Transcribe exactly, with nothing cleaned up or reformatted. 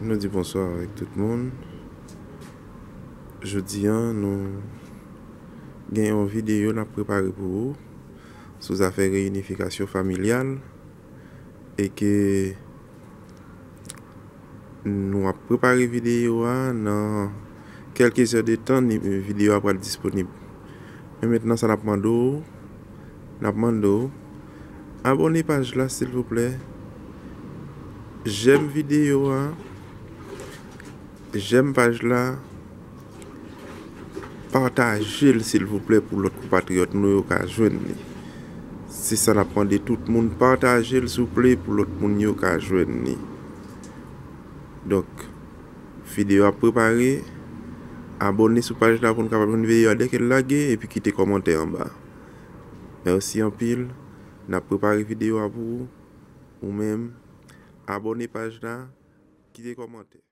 Nou di bonswa avèk tout moun. Jodi a, nou gen yon videyo n ap prepare pou ou sou zafè reyinifikasyon familyal e ke nou ap prepare videyo a nan kèlke zè de tan, ni- videyo a pral disponib. Men mentnan sa n ap mande w, n ap mande w abòne paj la silvouplè, jèm videyo a, jèm paj la, pataje l silvouplè pou lòt konpatriyòt nou yo ka jwenn li. Se sa n ap mande tout moun, pataje l souple pou lòt moun yo ka jwenn li. Donk, videyo ap prepare, abòne sou paj la pou n kapab jwenn videyo a dèke l lage epi kite kòmantè anba. Mèsi anpil, n ap prepare videyo a pou ou, ou menm, abòne paj la, kite kòmantè.